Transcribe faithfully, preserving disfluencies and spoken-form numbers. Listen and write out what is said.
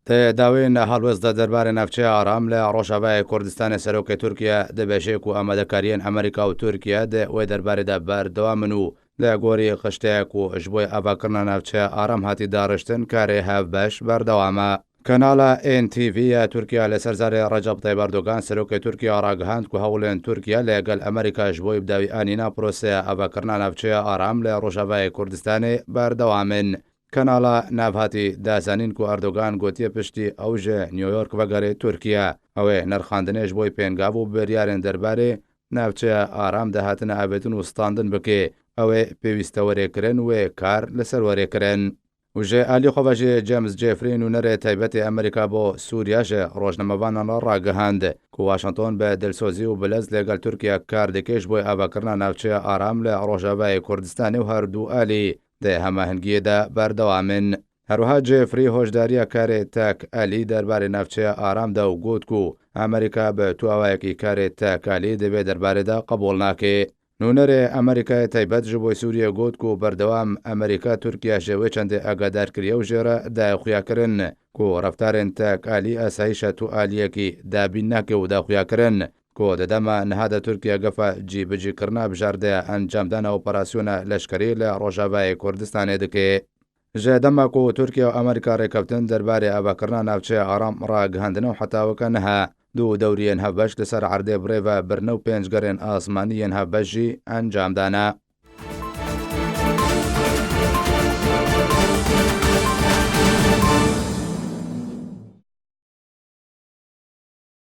Di dawîn helwest de derbarê navçeya Aram li Rojavayê Kurdistanê serokê Tirkiye dibêje ku amadekariyên Amerîka û Tirkiye di wê derbarê de berdewam in û li gorî xişteyek ku ji bo avakirina navçeya Aram hatî dariştin karê hevbeş berdewam e. Kanala N T V ya Tirkiye li ser zarê Recep Tayyip Erdogan serokê Tirkiye ragihand ku hewlên Tirkiye li gel Amerîka ji bo bidawî anîna proseya avakirina navçeya Aram li Rojavayê Kurdistanê berdewam in. Kanala nav hatî da zanîn ku Erdogan gotiye piştî ew ji New York vegerê Tirkiye, ew ê nirxandinê ji bo pêngav û biryarên derbarê navçeya Aram de hatine avêtin û standin bike, ew ê pêwîste were kirin wê kar li ser were kirin. Û ji alî xwe ve jî James Jeffrey nûnerê taybetê Amerîka bo Sûriye ji rojnamevanan re ragihand ku Washington bi dilsozî û bi lez lêgel Tirkiye kar dike ji bo avakirina navçeya Aram li Rojavayê Kurdistanê û her du alî di hemahengiyê de berdewam in. Her wiha Jeffrey hoşdariya karê tek alî derbarê navçeya Aram de û got ku Amerîka bi tu awayekî karê tek alî di vê derbarê de qebûl nake. Nûnerê Amerîkayê taybet ji bo Sûriyê got ku berdewam Amerîka Tirkiye ji wê çendê agadar kiriye û jê re daye xuyakirin ku reftarên tek alî asayîşa tu aliyekî dabîn nake û da xuyakirin ku di dema niha de Tirkiye gefa cîbicîkirina bijardeya encamdana operasyona leşkerî li Rojavayê Kurdistanê dike. Ji dema ku Tirkiye û Amerîka rêkeftin derbarê avakirina navçeya Aram ragihandine û heta weke niha du dewriyên hevbeş li ser erdê bi rê ve birine û pênc gerên asmanî yên hevbeş jî encam dane.